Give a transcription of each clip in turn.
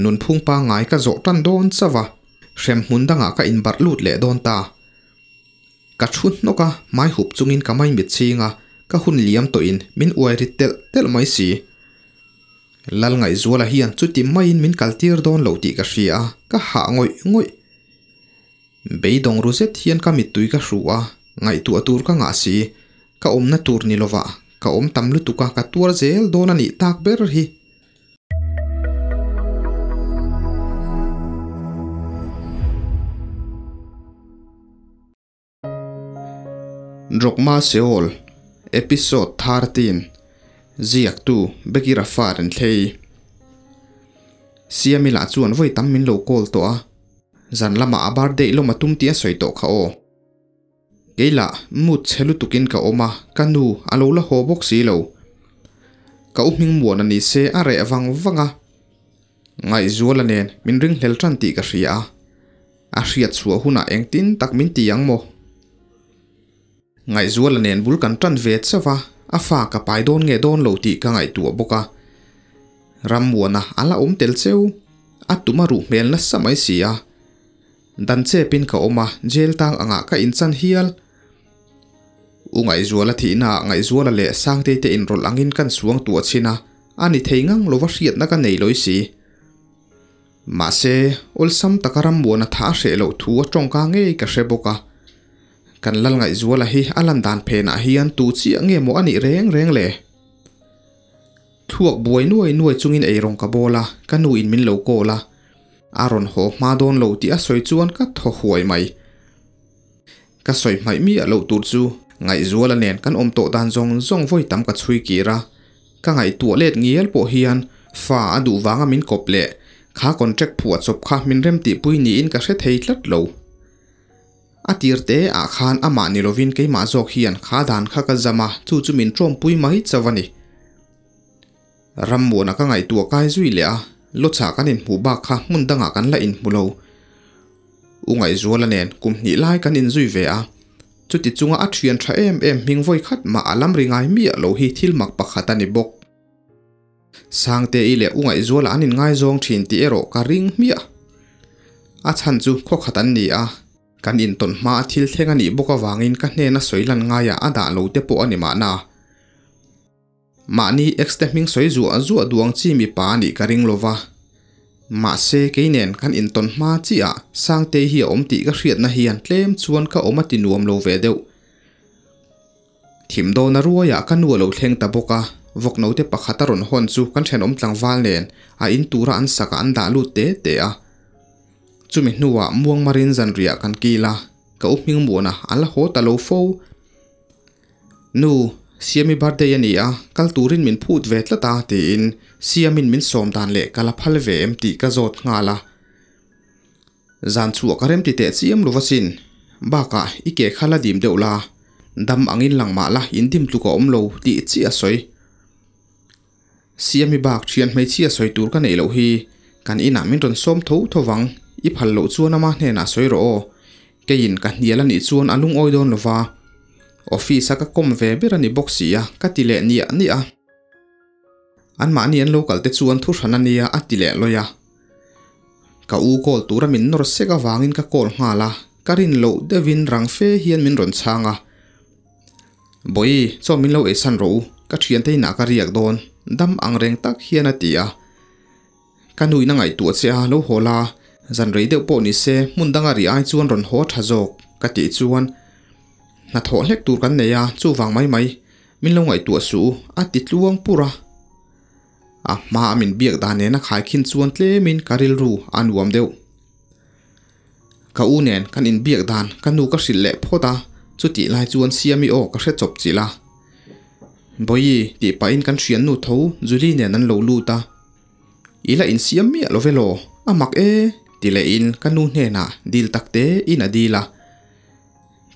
Nunphung pangngai ka zawh tan dawn chauh a, hremhmun dangah ka inbarh lut leh dawn ta. Ka thu hnawk a, hmai hup chungin ka maimit chhing a, ka hun liam tawhin min uai rit telh telh mai si. Lal Ngaihzuala hian chuti maiin min kaltir dawn lo tih ka hria a, ka hah ngawih ngawih. Beidawng ru zet hian ka mittui ka hru a, ngaihtuah tur ka ngah si, ka awmna tur ni lovah ka awm tam lutuk a, ka tuar zel dawn a nih tak ber hi. Drogma Seol, Episode 13, Ziaktu Becky Rafa Renthlei. Siami lah chuan vawi tam min lo call tawh a, zan lamah a birthday lawm a tum tih a sawi tawh kha aw. Kei lah mood chhe lutukin ka awm a, ka nu a lo la haw bawk si lo. Ka u hming muan a ni se a reh vang vang a, Ngaihzuala nen min ringhlel tan tih ka hria a, a hriat chhuah hunah engtin tak min ti ang maw? Ngaihzuala nen bul kan tan ve chauh a, a fa ka pai dawn nge dawn lo tih ka ngaihtuah bawk a. Rammuana a la awm tel cheu, a tum a ruh hmel nasa mai si a. Dan chepin ka awm a, jail tang angah ka inchan hial. U Ngaihzuala thihnaah Ngaihzuala leh Sangtei te inrawlh angin kan suang tuah chhin a, a ni thei ngang lova hriatna ka nei lawi si. Mahse, awlsam taka Rammuana tha a hreh loh thu a tawngka ngei ka hre bawk a. Kan Lal Ngaihzuala hi a lan dan phenah hian tu chiah nge maw a nih reng reng le? Thluak buai nuai nuai chungin eirawng ka bawl a, ka nuin min lo call a. A rawn haw hma dawn lo tih a sawi chuan ka thaw huai mai. Ka sawi hmaih miah loh tur chu Ngaihzuala nen kan awm tawh dan zawng zawng vawi tam ka chhui kir a, ka ngaihtuah let ngial pawh hian fa a duh vanga min kawp leh kha contract phuah chawp kha min remtihpui niin ka hre thei tlat lo. A tir te ah khan amah ni lovin keimah zawk hian kha dan kha ka zam a, chu chu min tawmpui mai chauh a ni. Rammuana ka ngaihtuah kai zui leh a, Lawchah kan inhmuh bak kha hmun dangah kan la inhmu lo. U Ngaihzuala nen kum hnih lai kan inzui ve a, chuti chunga a thian tha em em hming vawi khat mah a lam ri ngai miah lo hi thil mak pakhat a ni bawk. Sangte-i leh U Ngaihzuala an inngaizawng thin tih erawh ka ring hmiah. A chhan chu khawkhat an ni a, kan intawn hma a thil thleng a nih bawk avangin ka hnena sawi lan ngaiah a dah lo te pawh a ni mahna. Mahni ex te hming sawi zuah zuah duang chi mipa a nih ka ring lova. Mahse kei nen kan intawn hma chiah Sangtei hi a awm tih ka hriatna hian tlem chuan ka awm a ti nuam lo ve deuh. Thim dawna ruaiah ka nu a lo thleng ta bawk a, vawk note pakhat a rawn hawn chu kan thenawm tlangval nen a in tura an sakah an dah lut te te a. Chumi hnuah muangmarin zanriah kan kil a, ka u hming muana a la haw ta lo fo. Nu, Siami birthday a ni a, kal turin min phut ve tlat a tiin Siamin min sawm dan leh ka la phal ve em tih ka zawt nghal a. Zan chhuah ka remti teh chiam lo va sin. Bakah i ke kha la dim deuh la, dam angin lang mah la indim tluk a awm lo tih chiah a sawi. Siami bak thian hmeichhia sawi tur ka neih loh hi, kan inah min rawn sawm tho tho vang, i phal loh chuan ama hnenah sawi rawh aw. Keiin ka hnial a nih chuan a lungawi dawn lo va, office a ka kawm ve ber a ni bawk si a, ka ti leh niah niah a. Anmahni an lo kal te chuan thu hran a nia a ti leh lawi a. Ka u call tura min nawr sek avangin ka call nghal a, ka rin loh deuhin rang fe hian min rawn chhang a. Bawi, chaw min lo eisan rawh u, ka thiante inah ka riak dawn, dam ang reng tak hian a ti a. Ka nuin a ngaihtuah che a, lo haw la, zan rei deuh pawh ni se, hmun danga ri ai chuan rawn haw tha zawk, ka tih chuan, Hnathawh hlek tur kan nei a, chuvang mai mai, min lo ngaihtuah suh u, a ti tluang pur a. A hmaa min biak dan nena khaikhin chuan tlemin ka rilru a nuam deuh. Ka u nen kan inbiak dan ka nu ka hrilh leh phawt a, chutih lai chuan Siami aw ka hre chawp chilh a. Bawihi tih pahin kan hriannu tho Julie nen an lo lut a. I la insiam miah lo ve law, a mak e ti lehin ka nu hnenah dil tak te in a dil a.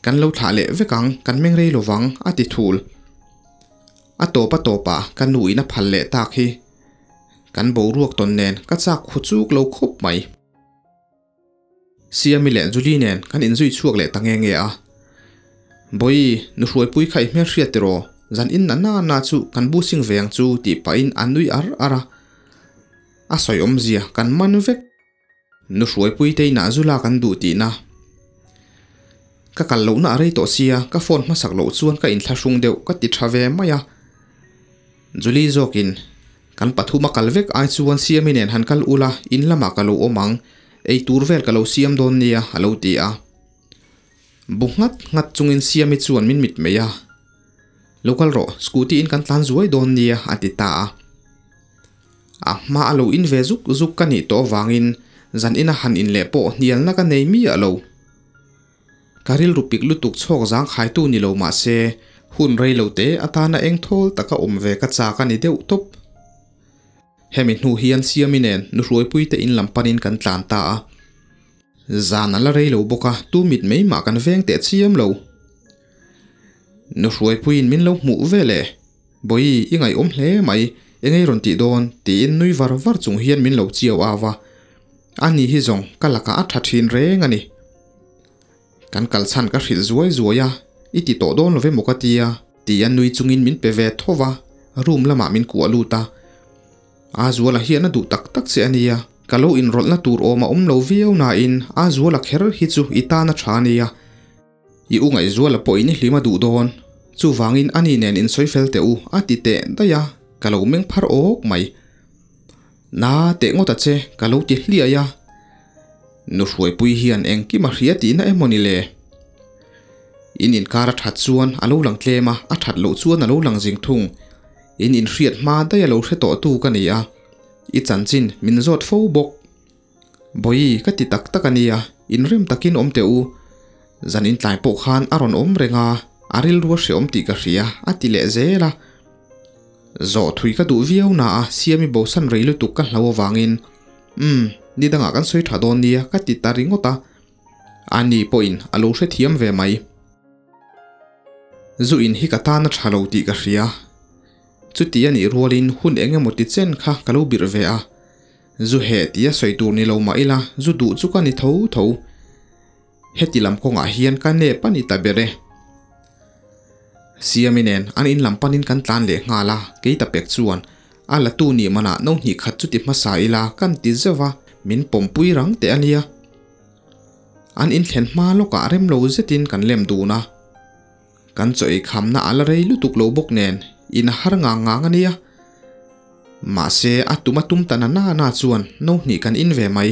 Kan lo thlah leh vek ang, kan meng rei lovang a ti thul. A tawp a tawpah ka nu in a phal leh tak hi. Kan boruak tawn nen ka chak khu chuk lo khawp mai. Siami leh Julie nen kan inzui chhuak leh ta nge nge a. Bawi, nu hruaipui kha i hmel hriat tiraw? Zan in na na na chu kan bu sing ve ang chu tih pahin a nui ar ar a. A sawi awmzia kan man vek. Nu Hruaipuii te inah zu lak an duh tihna. Ka kal lohna a rei tawh sia, ka phone hmasak loh chuan ka inthlahrung deuh ka ti tha ve mai a. Julie zawkin, Kan pathum a kal vek ai chuan Siami nen han kal ula, in lamah ka lo awm ang, ei tur vel ka lo siam dawn nia, a lo ti a. Bu nghat nghat chungin Siami chuan min mit mai a. Lo kal rawh, scooty in kan tlan zuai dawn nia, a ti ta a. A hma a lo in ve zuk zuk ka nih tawh avangin zan ina han in leh pawh hnialna ka nei miah lo. Ka rilru pik lutuk chhawk zang khaitu ni lo mah se, hun rei lo te atana eng thawl taka awm ve ka chak a ni deuh tawp. Hemi hnu hian Siami nen nuhruaipui te in lam panin kan tlan ta a. Zan a la rei lo bawk a, tu mit mai mah kan veng teh chiam lo. Nuhruaipuiin min lo hmuh ve le. Bawi, i ngaihawm hle mai, engei rawn tih dawn? tiin nui var var chung hian min lo chiau au a. Ani hi zawng ka lakah a tha thin reng a ni. Kan kal chhan ka hrilh zuai zuai a, i ti tawh dawn lo ve maw ka tia, tia nui chungin min pe ve tho va, room lamah min kuah lut a. A Zuala hian a duh tak tak che a nia, ka lo inrawlhna tur awm a awm lo viau nain A Zuala kher hi chu i tan a tha a nia. I u Ngaihzuala pawhin i hlim a duh dawn, chuvangin ani nen insawi fel teh u a ti teh daih a, ka lo meng phar awk mai. Na teh ngawt a che, ka lo ti hliai a. Nu Hruaipui hian engkim a hria tihna emaw ni le? In inkar a that chuan a lo lang tlem a, a that loh chuan a lo lang zing thung. In inhriat hma daih a lo hre tawhtu ka ni a, i chanchin min zawt fo bawk. Bawi, ka ti tak tak a nia, inrem takin awm teh u. Zan intlai pawh khan a rawn awm reng a, a rilru a hreawm tih ka hria, a ti leh zel a. Zawh thui ka duh viau na a, Siami bosan rei lutuk ka hlau avangin, Umm, ni dangah kan sawi tha dawn nia, ka ti ta ringawt a. Ani pawhin a lo hrethiam ve mai. Zu in hi ka tan a tha lo tih ka hria. Chuti a nih rualin hun eng emaw ti chen kha ka lo birh ve a. Zu heh tia sawi tur ni lo mah ila, zu duh chu ka ni tho tho. Heti lam kawngah hian ka nep a ni ta ber e. Siami nen an in lam panin kan tlan leh nghal a, kei ta pek chuan a la tu nih manah no hnih khat chu ti hmasa ila kan ti zeuh a, min pawmpui rang teh a nia. An in thlen hma lawkah rem lo zetin kan lem dun a. Kan chaw ei khamna a la rei lutuk lo bawk nen in a har ngang ngang a nia. Mahse a tum a tum ta na na na chuan no hnih kan in ve mai.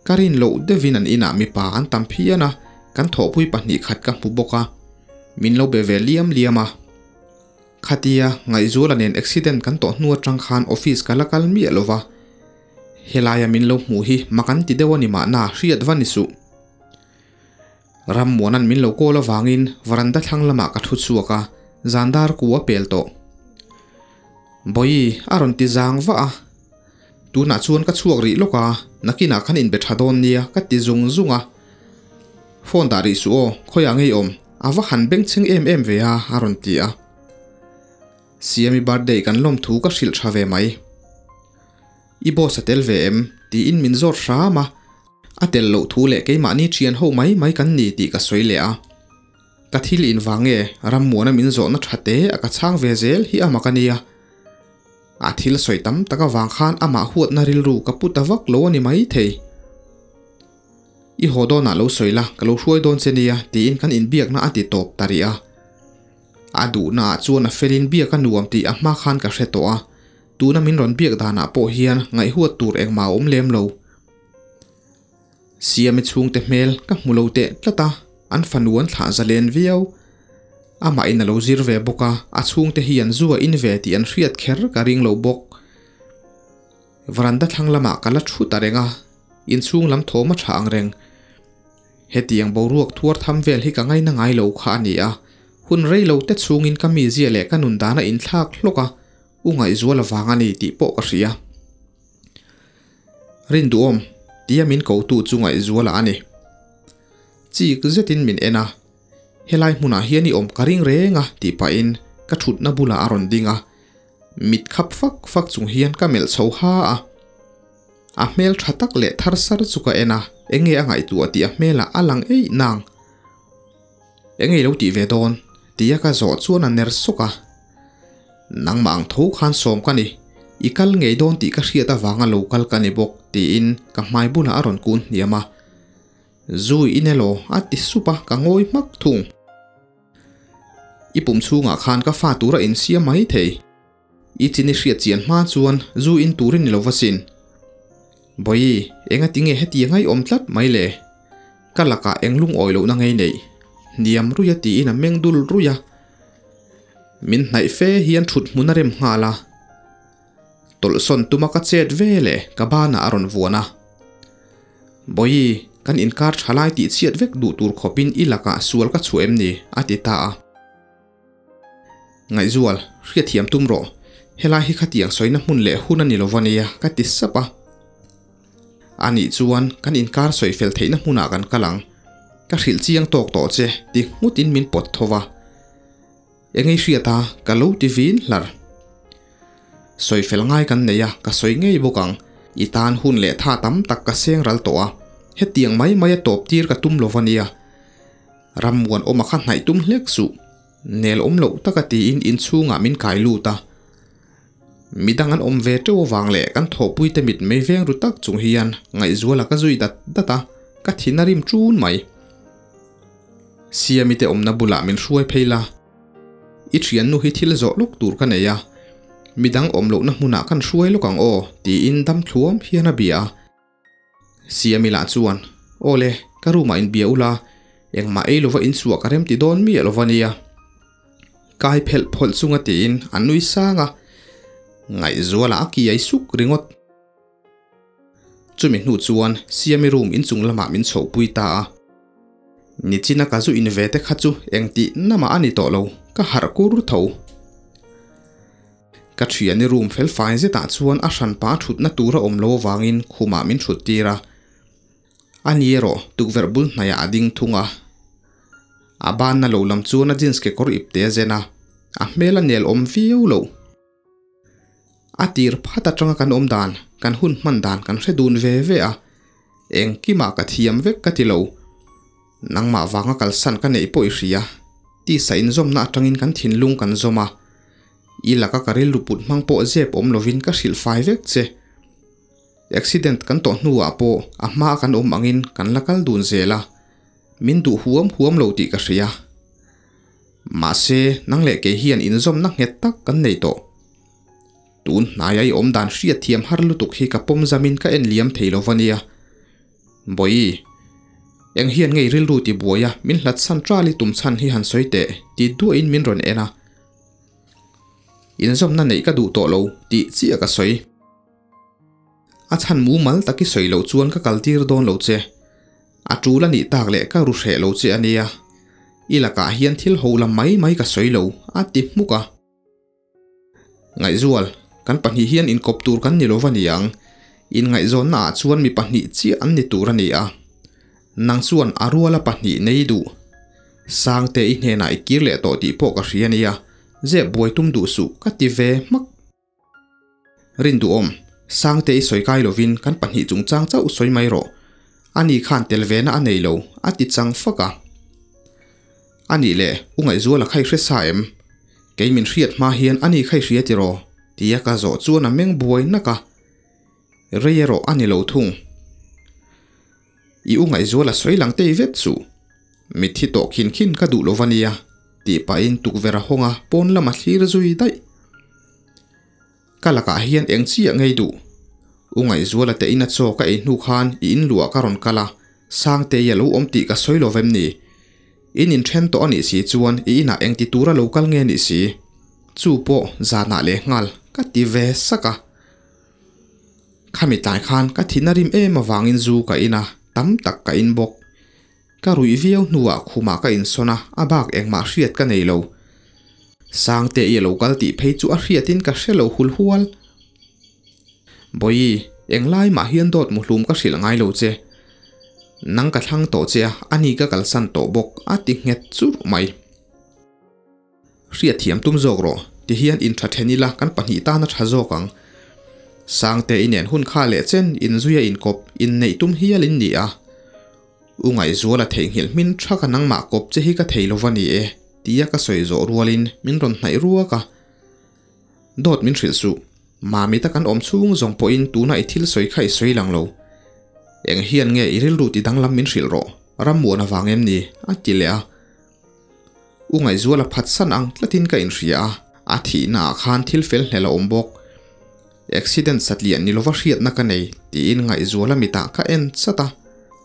Ka rin loh deuhin an inah mipa an tam phian a, kan thawhpui pahnih khat ka hmu bawk a, min lo be ve liam liam a. Khatia Ngaihzuala nen accident kan tawh hnu atang khan office ka la kal miah lo va, helaia min lo hmuh hi mak an ti deuh a ni mahna hriat va ni suh. Rammuana'n min lo call avangin varanda thlang lamah ka thu chhuak a, zan dar ku a pel tawh. Bawi a rawn ti zang vah a. Tunah chuan ka chhuak rih lawk a, nakinah khan inbe tha dawn nia ka ti zung zung a. Phone dah rih suh aw, khawiah ngei awm, a va han bengchheng em em ve a, a rawn ti a. Siami birthday kan lawm thu ka hrilh tha ve mai. I boss a tel ve em? tiin min zawt hram a, a tel loh thu leh keimahni thian ho mai mai kan ni tih ka sawi leh a. Ka thil in vang nge Rammuana min zawhna tha te a ka chhang ve zel hi a mak a nia. A thil sawi tam tak avang khan amah huatna rilru ka pu ta vak lo a ni mai thei. I haw dawnah lo sawi la, ka lo hruai dawn che nia tiin kan inbiakna a ti tawp ta rih a. A duhnaah chuan a felin biak a nuam tih a hma khan ka hre tawh a, tuna min rawn biak danah pawh hian ngaihhuat tur engmah a awm lem lo. Siami chhungte hmel ka hmu lo teh tlat a, an fanu an thlah zalen viau. Amah in a lo zir ve bawk a, a chhungte hi an zu a in ve tih an hriat kher ka ring lo bawk. Varanda thlang lamah ka la thu ta reng a, inchhung lam thawm a tha ang reng. Hetiang boruak thuar tham vel hi ka ngaina ngai lo kha a ni a, hun rei lo te chhungin ka mizia leh ka nun dan a inthlak hlawk a, u ngaihzual avang a ni tih pawh ka hria. Rinduhawm, tia min kotu chu ngaihzuala a ni. Chik zetin min en a, Helai hmunah hian i awm ka ring reng a tih pahin ka thutna bulah a rawn ding a, mit khap fak fak chung hian ka melh chho ha a. A hmel tha tak leh thar sar chu ka en a, enge a ngaihtuah tih a hmelah a lang eih nang. Enge i lo tih ve dawn? tia ka zawh chuan a ner sawk a. Nangmah ang tho khan sawm ka ni. I kal ngei dawn tih ka hriat avanga lo kal ka ni bawk, tiin ka hmai bulah a rawn kun hniam a. Zu i in elaw? a ti sup a, ka ngawi hmak thung. I pum chhungah khan ka fa tura insiam mai thei. I chin i hriat chian hma chuan zu in tur i ni lo va sin. Bawi, enga tinge heti a ngaihawm tlat mai le? Ka lakah eng lungawi lohna ngei neih? Hniam ruia tiin a meng dul ruih a. Min hnaih fe hian thut hmun a rem nghal a. Tawlhsawn tuma ka chet ve le ka banah a rawn vuan a. Bawi, kan inkar tha lai tih chhiat vek duh tur khawpin i lakah sual ka chhuah em ni? a ti ta a. Ngaihzual, hriatthiam tum rawh. Helai hi khatiang sawina hmun leh hun a ni lo va nia, ka ti sap a. A nih chuan kan inkar sawi fel theihna hmunah kan kal ang. Ka hrilh chiang tawk tawh che, ti nghutin min pawt tho va. Engei hriat a, ka lo ti vin hlar. Sawi fel ngai kan nei a, ka sawi ngei bawk ang. I tan hun leh tha tam tak ka seng ral tawh a, hetiang mai mai a tawp tir ka tum lo va nia. Rammuan awm a kha hnaih tum hlek suh. Nel awm loh taka tiin inchhungah min kai lut a. Midang an awm ve teuh avang leh kan thawhpuite mit mei veng ru tak chung hian ngaihzuala ka zui dat dat a, ka thin a rim ṭun mai. Siami te awmna bulah min hruai phei la. I thiannu hi thil zawh lawk tur ka nei a, midang awm lohna hmunah kan hruai lawk ang aw tiin dam thluam hian a bia a. Siami lah chuan, Aw le, ka room ah inbia ula, engmah ei lova inchhuah ka remti dawn miah lova nia. Kai phelh phawlh chunga tiin a nui sang a, ngaihzuala a kiai suk ringawt. Chumi hnu chuan Siami room inchung lamah min chhohpui ta a. Nichina ka zu in ve te kha chu engtih namah a ni tawh lo, ka harh kur tho. Ka thiani room fel fai zetah chuan a hranpa thutna tur a awm lo avangin khumah min thut tir a. A ni erawh tukverh bul hnaiah a ding thung a. A banna lo lam chuan a jeans kekawr ipte a zen a, a hmel a nel awm viau lo. A tir phat atanga kan awm dan, kan hun hman dan kan hre dun ve ve a, engkimah ka thiam vek ka ti lo. Nangmah vanga kalsan ka neih pawh i hria. Tisa inzawmna atangin kan thinlung kan zawm a. I laka ka rilru put hmang pawh zep awm lovin ka hrilh fai vek che. Accident kan tawh hnuah pawh a hmaa kan awm angin kan la kal dun zel a, min duh huam huam lo tih ka hria. Mahse, nang leh kei hian inzawmna nghet tak kan nei tawh. Tun hnaia i awm dan hriatthiam har lutuk hi ka pawm zamin ka en liam thei lo va nia. Bawi, eng hian ngei rilru ti buai a, min hlat san ṭal i tum chhan hi han sawi teh, ti duahin min rawn en a. Inzawmna neih ka duh tawh lo tih chiah ka sawi. A chhan mumal tak i sawi loh chuan ka kaltir dawn lo che. A tul a nih tak leh ka ru hreh lo che a nia. I lakah hian thil ho lam mai mai ka sawi lo, a ti hmuk a. Ngaihzual, kan pahnih hian inkawp tur kan ni lo va niang. Inngaihzawnna ah chuan mi pahnih chiah an ni tur a ni a. Nang chuan a ruala pahnih nei duh. Sangte i hnenah i kir leh tawh tih pawh ka hria nia, zep buai tum duh suh ka ti ve hmak. Rinduhawm, Sangte i sawi kai lovin kan pahnih chungchang chauh sawi mai rawh. Ani khan tel vena a nei lo, a ti chang fak a. A nih leh, U Ngaihzuala kha i hre sa em? Kei min hriat hma hian ani kha i hria tiraw? tia ka zawh chuan a meng buai nak a. Rei erawh a ni lo thung. I u Ngaihzuala sawi lang tei vet suh. Mitthi tawh khin khin ka duh lo va nia, tih pahin tukverh a hawng a, pawn lam a thlir zui daih. Ka lakah hian eng chiah ngei duh. U Ngaihzuala te ina chaw ka ei hnu khan i in luah ka rawn kal a, Sangtei a lo awm tih ka sawi lo vem ni? In inthen tawh a nih si chuan i inah eng ti tura lo kal nge nih si? Chu pawh zanah leh nghal ka ti ve sak a. Khami tlai khan ka thin a rim em avangin zu ka in a, tam tak ka in bawk. Ka ruih viau hnuah khumah ka insawn a, a bak engmah hriat ka nei lo. Sangte i a lo kal tih phei chu a hriatin ka hre lo hul hual. Bawi, englai mah hian dawt muhlum ka hrilh ngai lo che. Nang ka thlang tawh che a, ani ka kalsan tawh bawk, a ti nghet churh mai. Hriatthiam tum zawk rawh, ti hian intha then ila kan pahnih tan a tha zawk ang. Sangte i nen hun kha leh chen inzui a inkawp, inneih tum hial in ni a. U Ngaihzuala theihnghilh hmin tha ka nangmah kawp che hi ka thei lova ni e, tia ka sawi zawh rualin min rawn hnaih ruak a. Dawt min hrilh suh. Mamita kan awm chhung zawng pawhin tuna i thil sawi kha i sawi lang lo. Eng hian nge i rilru ti danglam min hrilh rawh, rammuan avang em ni? a ti leh a. U Ngaihzuala phatsan ang tlatin ka inhria a, a thihna ah khan thil fel hlel a awm bawk. Accident satliah ni lova hriatna ka nei tiin Ngaihzuala mitah ka en chat a,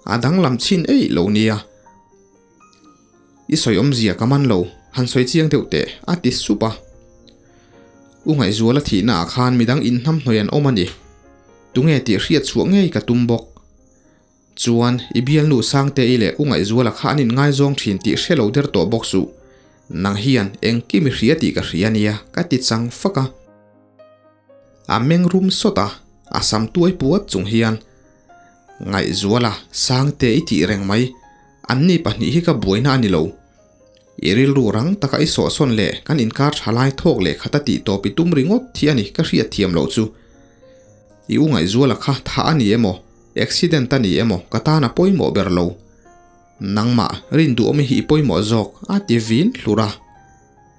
a danglam chhin eih lo nia. I sawi awmzia ka man lo, han sawi chiang deuh teh, a ti sup a. U Ngaihzuala thihna ah khan midang inhnamhnawih an awm a ni. Tunge tih hriat chhuah ngei ka tum bawk. Chuan, i bialnu Sangte-i leh U Ngaihzuala kha an inngaizawng thin tih hre lo der tawh bawk suh. Nang hian engkim i hria tih ka hria nia, ka ti chang fak a. A meng rum sawt a, a sam tuai puat chung hian, Ngaihzuala, Sangte-i tih reng mai, anni pahnih hi ka buaina a ni lo. I rilru rang taka i sawhsawn leh kan inkar tha lai thawk leh khata tih tawp i tum ringawt thi a ni ka hriat thiam loh chu. I u Ngaihzuala kha thah a ni emaw, accident a ni emaw ka tan a pawimawh ber lo. Nangmah rinduhawmi hi i pawimawh zawk a ti vin hlur a.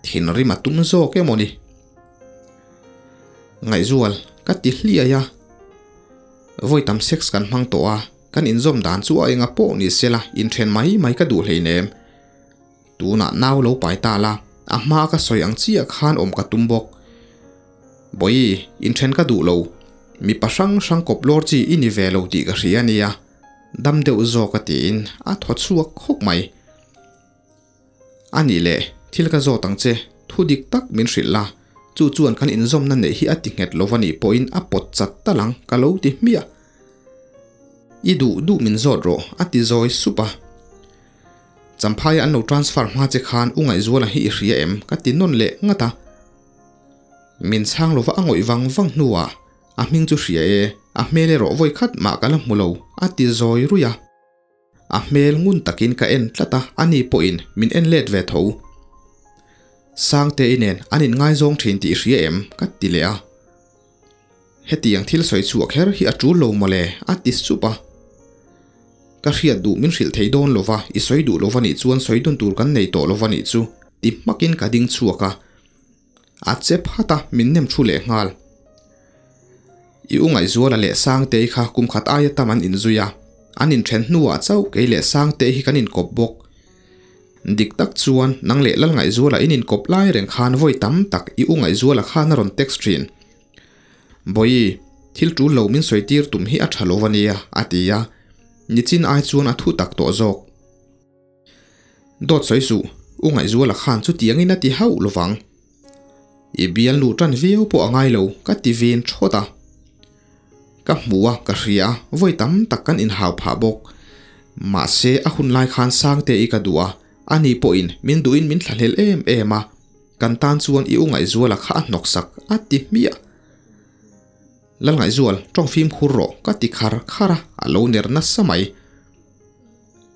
Thinrim a tum zawk emaw ni? Ngaihzual, ka ti hliai a. Vawi tam sex kan hmang tawh a, kan inzawm dan chu a enga pawh ni sela inthen mai mai ka duh hleinem. Tunah nau lo pai ta la, a hma ka sawi ang chiah khan awm ka tum bawk. Bawihi, inthen ka duh lo. Mipa hrang hrang kawp lawr chi i ni ve lo tih ka hria a nia, dam deuh zawk a tiin a thaw chhuak khawk mai. A nih leh, thil ka zawt ang che, thu dik tak min hrilh la, chu chuan kan inzawmna neih hi a ti nghet lo va nih pawhin a pawt chat tal ang ka lo ti hmiah. I duh duh min zawt rawh a ti zawi sup a. Champhaia an lo transfer hma che khan u Ngaihzuala hi i hria em? ka ti nawn leh ngat a. Min chhang lova a ngawih vang vang hnuah a hming chu hria e, a hmel erawh vawi khat mah ka la hmu lo a ti zawi ruih a. A hmel ngun takin ka en tlat a, ani pawhin min en let ve tho. Sangte-i nen an inngaizawng thin tih i hria em? ka ti leh a. Hetiang thil sawi chhuah kher hi a tul lo mawle, a ti sup a. Ka hriat duh min hrilh thei dawn lova, i sawi duh lova nih chuan sawi dun tur kan nei tawh lova nih chu, ti hmakin ka ding chhuak a. A che phat a, min nem thu leh nghal. I u Ngaihzuala leh Sangtei kha kum khat aia tam an inzui a, an inthen hnuah chauh kei leh Sangtei hi kan inkawp bawk. Dik tak chuan nang leh Lal Ngaihzuala in inkawp lai reng khan vawi tam tak i u Ngaihzuala khan a rawn text thin. Bawihi, thil tul lo min sawi tir tum hi a tha lo ania, a ti a. Nichin ai chuan a thu tak tawh zawk. Dawt sawi suh, u Ngaihzuala khan chutiangin a ti hauh lovang. I bialnu tan viau pawh a ngai lo, ka ti vin thawt a. Ka hmu a, ka hria a, vawi tam tak kan inhau phah bawk. Mahse, a hun lai khan Sangte-i ka duh a, ani pawhin min duhin min thlahlel em em a, kan tan chuan i u Ngaihzuala kha a hnawksak, a ti hmiah. Lal Ngaihzual, tawng fimkhur rawh, ka ti khar khar a, a lo ner nasa mai.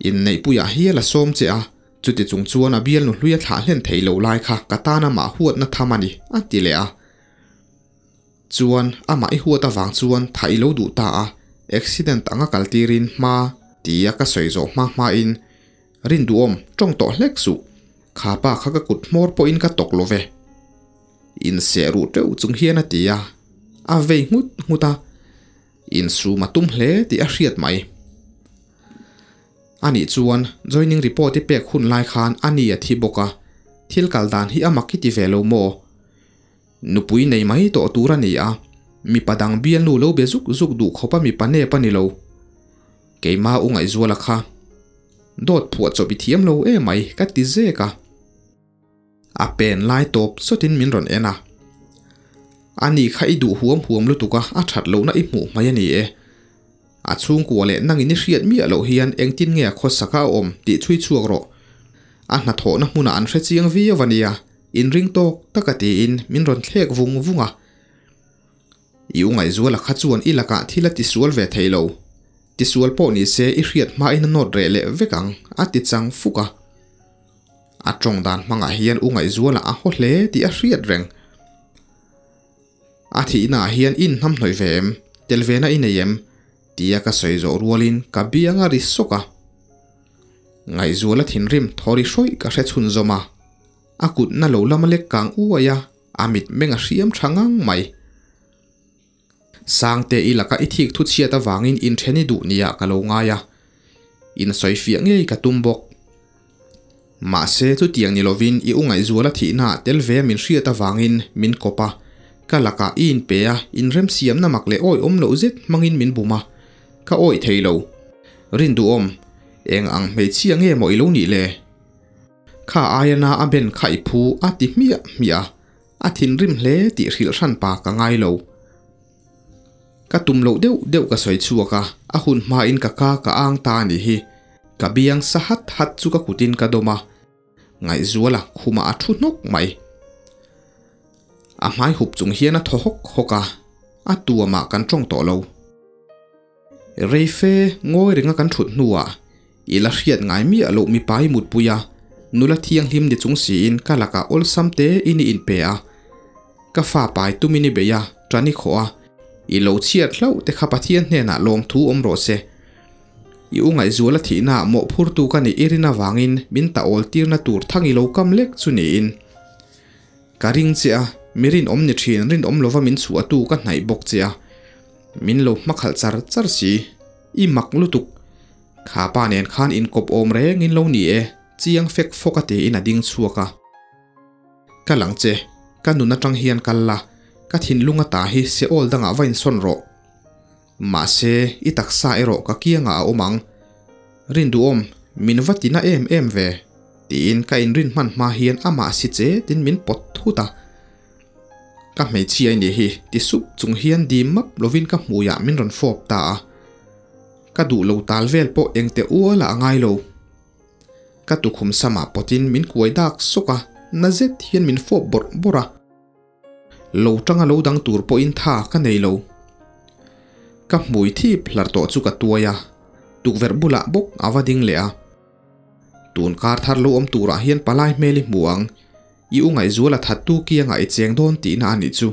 Inneihpuiah hial a sawm che a, chuti chung chuan a bialnu hlui a thlah hlen thei lo lai kha ka tan amah huatna tham a ni, a ti leh a. Chuan amah i huat avang chuan tha i lo duh ta a, accident anga kal tirin hma tia ka sawi zawh hma hmain Rinduhawm tawng tawh hlek suh, kha pa kha ka kut hmawr pawhin ka tawk lo ve. Inseh ruh teuh chung hian a ti a, a vei nghut nghut a, insum a tum hle tih a hriat mai. Anih chuan joining report i pek hun lai khan a ni a thi bawk a, thil kal dan hi a mak i ti ve lo maw? Nupui nei mai tawh tur a ni a, mipa dang bialnu lo be zuk zuk duh khawp a mipa nep a ni lo. Keima u Ngaihzuala kha dawt phuah chawp i thiam lo e mai ka ti zek a. A pen lai tawp chawtin min rawn en a. Ani kha i duh huam huam lutuk a, a that lohna i hmuh mai a ni e. A chhungkua leh nangin i hriat miah loh hian engtin nge a khawsak a awm tih chhui chhuak rawh. A hnathawhna hmunah an hre chiang viau a nia, inring tawk taka tiin min rawn thlek vung vung a. I u Ngaihzuala kha chuan i lakah thil a tisual ve thei lo. Tisual pawh ni se i hriat hmain a nawt reh leh vek ang, a ti chang fuk a. A tawng dan hmangah hian u Ngaihzuala a haw hle tih a hriat reng. A thihnaah hian i inhnamhnawih ve em? Tel vena i nei em? Tia ka sawi zawh rualin ka biang a ri sawk a. Ngaihzuala thinrim thaw ri hrawih ka hre chhunzawm a. A kutna lo lama lek kang uai a, a mitmeng a hriam tha ngang mai. Sangte i laka i thik thu chhiat avangin inthen i duh nia ka lo ngai a, insawifiah ngei ka tum bawk. Mahse chutiang ni lovin i u Ngaihzuala thihna ah tel ve a min hriat avangin min kawp a, ka lakah i inpe a, inremsiamna mak leh awihawm loh zet hmangin min bum a, ka awih thei lo. Rinduhawm, eng ang hmeichhia nge maw i lo nih le? Kha aia na a ben kha i phu a ti hmiah hmiah a, a thinrim hle tih hrilh hran pa ka ngai lo. Ka tum loh deuh deuh ka sawi chhuak a, a hun hmain ka ka ka ang ta a nih hi. Ka biang sa hat hat chu ka kutin ka dawm a, Ngaihzuala khumah a thu hnawk mai. A hmai hup chung hian a thaw hawk hawk a, a tuamah kan tawng tawh lo. Reife ngawi renga kan thut hnuah i la hriat ngai miah loh mipa i mutpui a, nula thianghlim ni chung siin ka lakah awlsam te in i inpe a, ka fa pai tumin i bei a, tan i khawh a, i lo chhiat hlauh te kha Pathian hnenah lawmthu awm rawh se. I u Ngaihzuala thihnaah mawhphurtu ka nih i rin avangin min ta awl tirna tur thang i lo kam lek chu niin ka ring che a, mi rinawm ni thin rinawm lova min chhuahtu ka hnaih bawk che a. Min lo hmakhalh char char si. I mak lutuk. Kha pa nen khan inkawp awm reng in lo ni e, chiang fek fawk a tiin a ding chhuak a. Ka lang che, ka nun atang hian kal la, ka thinlung ata hi se awl dangah va insawn rawh. Mahse, i taksa erawh ka kiangah a awm ang. Rinduhawm, min va tina em em ve, tiin ka inrin hman hma hian amah si che tin min pawt thut a. Ka hmeichhia i nih hi, ti sup chung hian dim map lovin ka hmuiah min rawn fawp ta a. Ka duh lo tal vel pawh engte ualah a ngai lo. Ka tukhum samah pawtin min kuai dak sawk a, na zet hian min fawp bawrh bawrh a. Lo tanga lo dang tur pawhin tha ka nei lo. Ka hmui thip hlar tawh chu ka tuai a, tukverh bulah bawk a va ding leh a. Tun kar thar lo awm turah hian palai hmel i hmu ang. I u Ngaihzuala thattu kiangah i cheng dawn tihna a nih chu.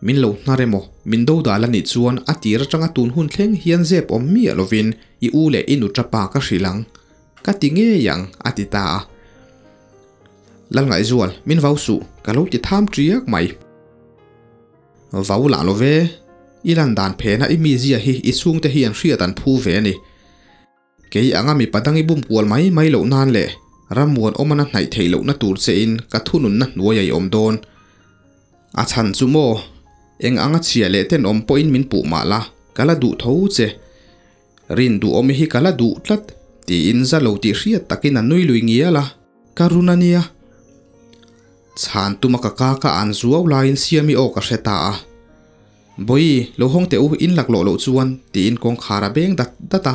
Min lo hnar emaw, min do dal a nih chuan a tir atanga tun hun thleng hian zep awm miah lovin i u leh i nu tapa ka hrilh ang. Ka ti ngei ang, a ti ta a. Lal Ngaihzual, min vau suh, ka lo ti tham tiak mai. Vau lah lo ve, i lan dan phena i mizia hi i chhungte hi an hriat an phu ve a ni. Kei anga mipa dang i bum kual mai mai loh nan leh rammuan awmana hnaih theih lohna tur che in ka thununna hnuai a i awm dawn. A chhan chu maw? Eng anga chhia leh tenawm pawhin min puh mah la, ka la duh tho che. Rin duhawm hi ka la duh tlat, tiin za lo tih hriat takin a nui lui ngial a, ka run a nia. Chhan tuma ka ka ka an zuau laiin Siami aw ka hre ta a. Bawi, lo hawng teh u, in laklawh loh chuan, tiin kawngkhar a beng dat dat a.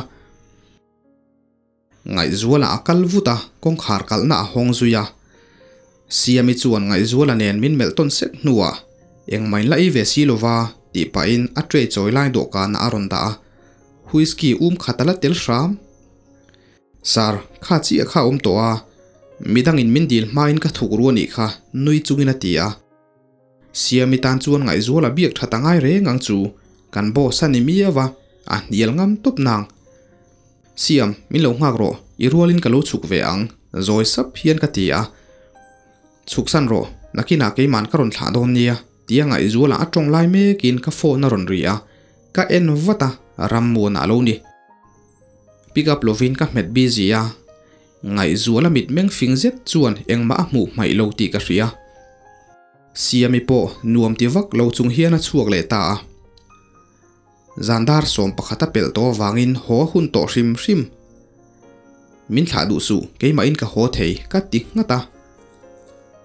Ngaihzuala a kal vut a, kawngkhar kalhna a hawng zui a. Siami chuan Ngaihzuala nen min melh tawn sek hnuah, Engmah in la ei ve si lova, tih pahin a tray chawi lai dawhkanah a rawn dah a. Whisky um khat a la tel hram. Sir, kha chiah kha a awm tawh a, midangin min dil hmain ka thuk ru a nih kha, nui chungin a ti a. Siami tan chuan Ngaihzuala biak that a ngai reng ang chu, kan boss a ni miau a, a hnial ngam tawp nang. Siam, min lo nghak rawh, i rualin ka lo chhuk ve ang, zawi sap hian ka ti a. Chhuk san rawh, nakinah keiman ka rawn thlah dawn nia, tia Ngaihzuala a tawng lai mekin ka phone a rawn ri a, ka en vat a, Rammuana a lo ni. Pick up lovin ka hmet busy a. Ngaihzuala mitmeng fing zet chuan engmah a hmuh hmaih lo tih ka hria. Siami pawh nuam ti vak lo chung hian a chhuak leh ta a. Zandar 11 a pelh tawh avangin haw a hun tawh hrim hrim. Min thlah duh suh, keimahin ka haw thei, ka ti nghat a.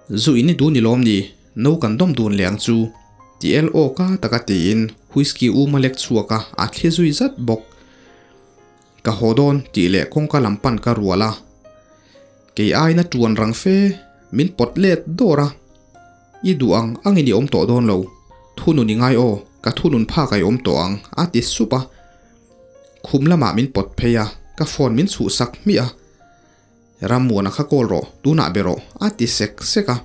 Zu in i duh ni lawm ni, no kan dawm dun leh ang chu, ti el awk a taka tiin whisky um a lek chhuak a, a thli zui zat bawk. Ka haw dawn tih leh kawngka lam pan ka rual a, kei aiin a tuan rang fe, min pawt let dawr a. I duh ang angin i awm tawh dawn lo, thunun i ngai aw, ka thunun phak a i awm tawh ang a ti sup a. Khum lamah min pawt phei a, ka phone min chhuhsak hmiah a. Rammuana kha kawl rawh, tunah be rawh a ti sek sek a.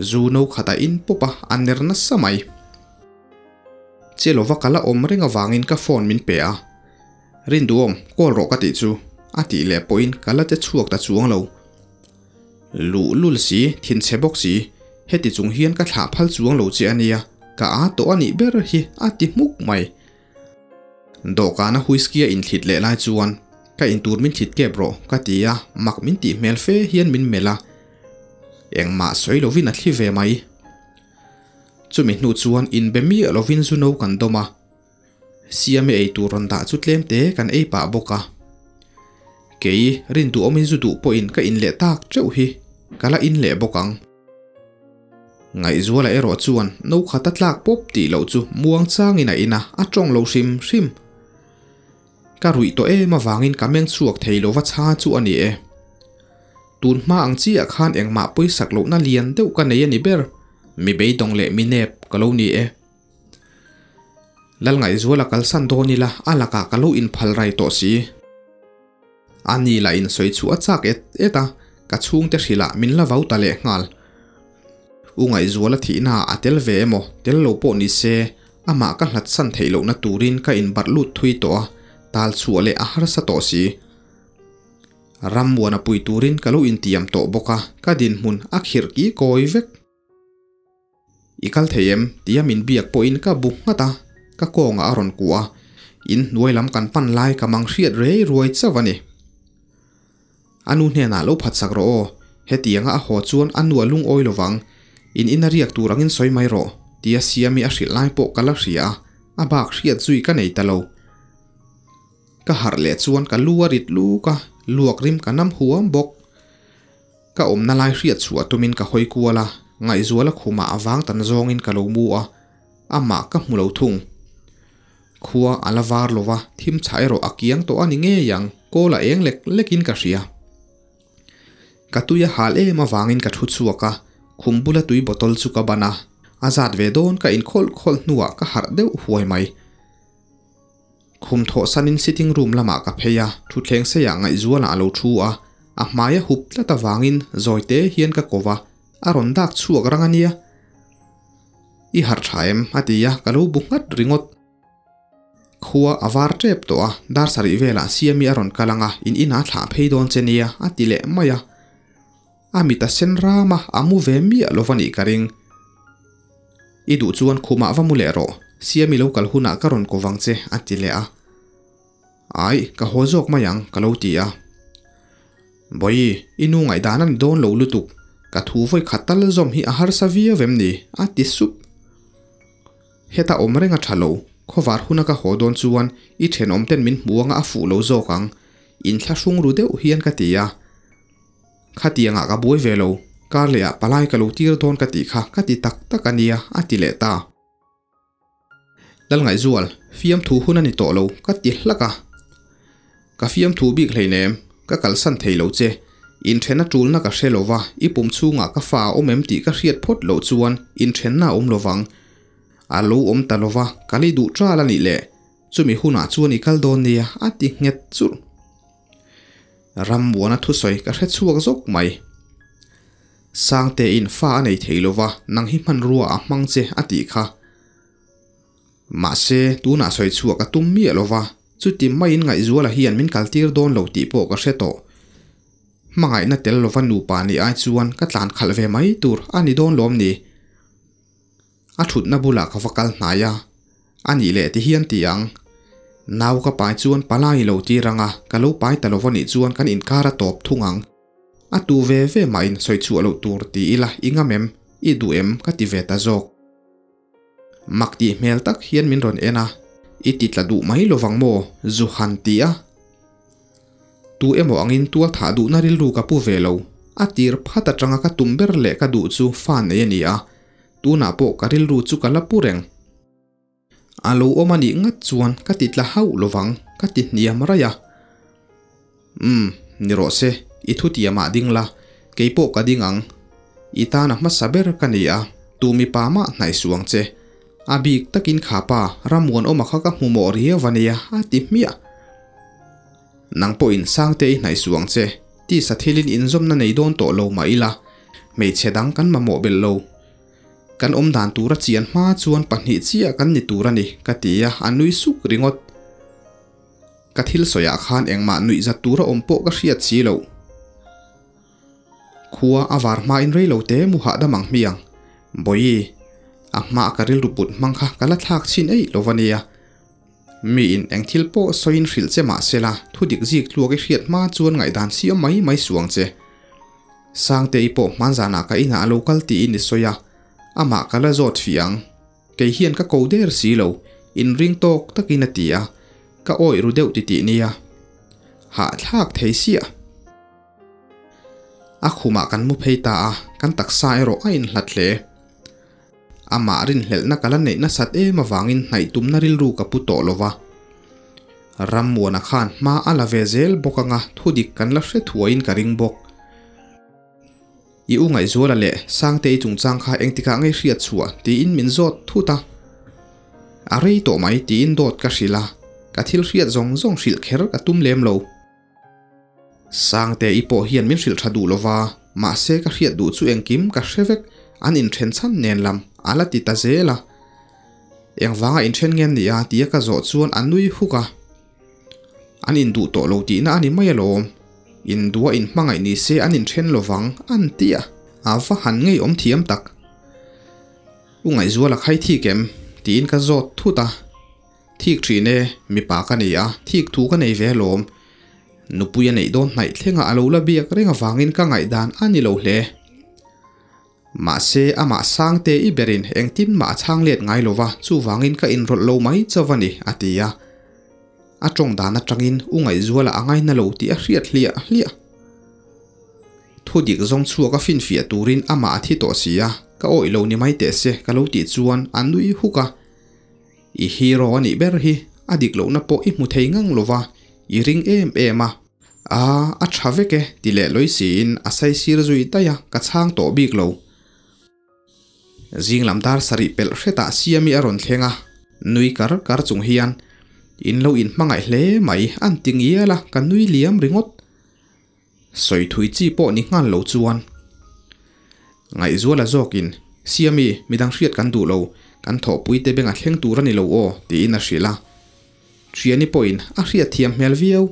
Zu no khat a in pawp a, a ner nasa mai. Che lova ka la awm reng avangin ka phone min pe a, Rinduhawm, call rawh ka tih chu a tih leh pawhin ka la che chhuak ta chuang lo. Luh lul si, thinchhe bawk si, heti chung hian ka thlah phal chuang lo che a nia. Ka â tawh a nih ber hi a ti hmuk mai. Dawhkana whisky a inthlit leh lai chuan ka intur min thlit kep rawh ka ti a, mak min tih hmel fe hian min melh a. Engmah sawi lovin a thli ve mai. Chumi hnu chuan inbe miah lovin zu no kan dawm a. Siame ei tur rawn dah chu tlem te kan ei pah bawk a. Kei rin duhawmin zu duh pawhin ka in leh tak teuh hi ka la in leh bawk ang. Ngaihzuala erawh chuan no khat a tlak pawp tih loh chu muang changin a in a, a tawng lo hrim hrim. Ka ruih tawh em avangin ka meng chhuak thei lova chha chu a ni e. Tun hma ang chiah khan engmah pawisak lohna lian deuh ka nei a ni ber, mi beidawng leh mi nep ka lo ni e. Lalngaihzuala kalsan dawn ila a lakah ka lo inphal rai tawh si. A ni lah insawi chhuah a chak et et a, ka chhungte hrilhah min la vau ta leh nghal. U Ngaihzuala thihnaah a tel ve emaw, tel lo pawh ni se, amah ka hlatsan theih lohna turin ka inbarh lut thui tawh a, tal chhuah leh a harsa tawh si. Rammuana pui turin ka lo intiam tawh bawk a, ka dinhmun a khirh ki kawi vek. I kal thei em? tia min biak pawhin ka bu nghat a, ka kawngah a rawn kuah a, in hnuai lam kan pan lai ka mang hriat rei ruai chauh a ni. A nu hnenah lo phatsak rawh aw, hetianga a haw chuan a nu a lungawi lovang, in ina riak tur angin sawi mai rawh, tia Siami a hrilh lai pawh ka la hria a, a bak hriat zui ka nei ta lo. Ka harh leh chuan ka lu a rit luk a, luak rim ka nam huam bawk. Ka awmna lai hriat chhuah tumin ka hawi kual a, Ngaihzuala khumah a vang tan zawngin ka lo mu a, amah ka hmu lo thung. Khua a la var lo va, thim chhah erawh a kiang tawh a ni ngei ang, kawl a eng lek lekin ka hria. Ka tui a hal em avangin ka thu chhuak a, khum bula tui bottle chu ka ban a, a zat ve dawn ka inkhawlh khawlh hnuah ka harh deuh huai mai. Khum thawh sanin sitting room lamah ka phei a, thutthleng seiah Ngaihzualah a lo thu a, a hmai a hup tlat avangin zawi te hian ka ko va, a rawn dak chhuak rang a nia. I harh tha em? a ti a, ka lo bu nghat ringawt. Khua a var tep tawh a, dar sarih velah Siami a rawn kal ang a, in inah a thlah phei dawn che nia, a ti leh mai a. A mit a sen ram a, a mu ve miah lo va nih ka ring. I duh chuan khumah va mu leh rawh, Siami lo kal hunah ka rawn ko vang che, a ti leh a. Ai, ka haw zawk mai ang, ka lo ti a. Bawi, i nu ngaihdan a ni dawn lo lutuk, ka thu vawi khat tal zawm hi a harsa viau em ni? a ti sup. Heta awm reng a tha lo, khawvar huna ka haw dawn chuan i thenawm ten min hmu anga a fuh lo zawk ang, inthlahrung ru deuh hian ka ti a. Khatiangah ka buai ve lo, kar lehah palai ka lo tir dawn ka tih kha ka ti tak tak a nia, a ti leh ta. Lalngaihzual, fiamthu hun a ni tawh lo, ka ti hlak a. Ka fiamthu bik hleinem, ka kalsan thei lo che. Inthen a tulna ka hre lo va, i pum chhungah ka fa a awm em tih ka hriat phawt loh chuan inthenna a awm lo vang. A lo awm ta lo va, ka lei duh ṭal a nih le. Chumi hunah chuan i kal dawn nia, a ti nghet churh. Rammuana thusawi ka hre chhuak zawk mai. Sangtein fa a nei thei lova, nang hi hmanrua a hmang che a tih kha. Mahse, tunah sawi chhuah ka tum miah lova, chuti maiin Ngaihzuala hian min kaltir dawn lo tih pawh ka hre tawh. Hmangaihna tel lova nupa nih ai chuan ka tlan khalh ve mai tur a ni dawn lawm ni? A thutna bulah ka va kal hnai a, A nih leh ti hian ti ang. Nau ka pai chuan palai i lo tir ang a, ka lo pai ta lo anih chuan kan inkar a tawp thung ang. A tu ve ve mah in sawi chhuah loh tur ti ila i ngam em, i duh em ka ti ve ta zawk. Mak tih hmel tak hian min rawn en a, I ti tla duh mai lovang maw? Zu han ti a. Tu emaw angin tual thah duhna rilru ka pu ve lo. A tir phat atanga ka tum ber leh ka duh chu fa nei a ni a, Tunah pawh ka rilru chu ka la pu reng. A lo awm a nih ngat chuan ka ti tla hauh lovang, ka ti hniam raih a. Umm, ni rawh se, i thutiamah ding la, kei pawh ka ding ang. I tana hmasa ber ka ni a, tu mipa mah hnaih suh ang che. A bik takin kha pa, Rammuanawma kha ka hmu mawh riau a nia, a ti hmiah. Nang pawhin Sangte i hnaih suh ang che, tisa thilin inzawmna nei dawn tawh lo mah ila, hmeichhe dang kan mamawh belh lo. Kan awm dan tura chian hma chuan pahnih chiah kan ni tur a ni, ka ti a, a nui suk ringawt. Ka thil sawiah khan engmah nuih zat tura awm pawh ka hriat si loh. Khua a var hmain rei lo te mu hahdam ang hmiang. Bawihi, A hmaa ka rilru put hmang kha ka la thlak chhin eih lo va nia. Miin eng thil pawh sawiin hrilh che mah sela, thu dik zik tluak i hriat hma chuan ngaihdan siam mai mai suang che. Sangte-i pawh hmanzanah ka inah a lo kal tiin i sawi a, amah ka la zawt fih ang. Kei hian ka ko der si lo, inring tawk takin a ti a, ka awih ru deuh titih nia. Hahthlak thei siah. A khumah kan mu phei ta a, kan taksa erawh a inhlat hle. Amah rinhlelhna ka la neih nasat em avangin hnaih tumna rilru ka pu tawh lo va. Rammuana khan hma a la ve zel bawk anga thudik kan la hre thuaiin ka ring bawk. I u Ngaihzuala leh Sangtei chungchang kha engtikah ngei hriat chhuah tiin min zawt thut a. A rei tawh mai tiin dawt ka hrilh a, ka thil hriat zawng zawng hrilh kher ka tum lem lo. Sangtei pawh hian min hrilh tha duh lo va, mahse ka hriat duh chu engkim ka hre vek, an inthen chhan nen lam a la ti ta zel a. Engvanga inthen nge an nih a tia ka zawh chuan a nui huk a. An induh tawh lo tihna a ni mai alawm. Induha inhmangaih ni se an inthen lovang an ti a, a va han ngeiawm thiam tak. U Ngaihzuala khai thik em? tiin ka zawt thut a. Thik thin e, mipa ka ni a, thik thu ka nei ve alawm. Nupui a neih dawn hnaih thlenga a lo la biak reng avangin ka ngaihdan a ni lo hle. Mahse, amah Sangte i berin engtin mah a chhang let ngai lo va, chuvangin ka inrawlh lo mai chauh a ni, a ti a. A tawng dan atangin u Ngaihzuala a ngaina lo tih a hriat hliah hliah. Thu dik zawng chhuak a finfiah turin amah a thi tawh si a, ka awih lo ni mai teh se ka lo tih chuan a nui huk a. I hero a nih ber hi, a dik lohna pawh i hmu thei ngang lo va, i ring em em a. A, a tha vek e, ti leh lawi siin a sai sir zui daih a, ka chhang tawh bik lo. Zing lam dar sarih pelh hretah Siami a rawn thleng a, nui kar kar chung hian, In lo inhmangaih hle mai, an ti ngial a, ka nui liam ringawt. Sawi thui chi pawh ni nghal lo chuan. Ngaihzuala zawkin, Siami, midang hriat kan duh lo, kan thawhpuite beng a thleng tur a ni lo aw, tiin a hrilh a. Thiani pawhin a hriat thiam hmel viau.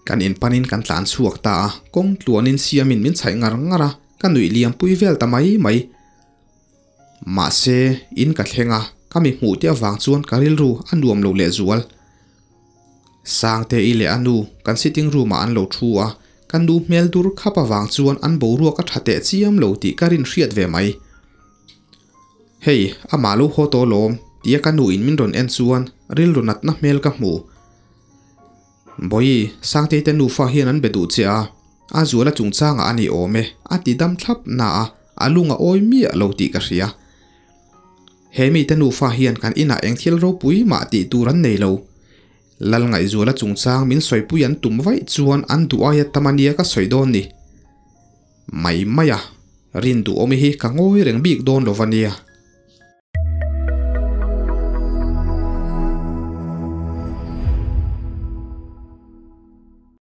Kan inpanin kan tlan chhuak ta a, kawng tluanin siamin min chhaih ngar ngar a, ka nuih liampui vel ta mai mai. Mahse, in ka thleng a, ka mi hmuh te avang chuan ka rilru a nuam lo lehzual. Sangte-i leh a nu kan sitting room-ah an lo thu a, ka nu hmel dur khap avang chuan an boruak a tha teh chiam lo tih ka rin hriat ve mai. Hei, amah lo haw tawh lawm, tia ka nu in min rawn en chuan rilru natna hmel ka hmu. Bawihi, Sangtei te nufa hian an be duh che a, a zuala chungchangah a ni awm e, a ti dam thlap na a, a lung a awi miah lo tih ka hria. He mite nufa hian kan inah eng thil ropui mah tih tur an nei lo. Lal Ngaihzuala chungchang min sawipui an tum vaih chuan an duh aia tam ania ka sawi dawn ni. Mai mai a, rin duhawmi hi ka ngawi reng bik dawn lo va nia.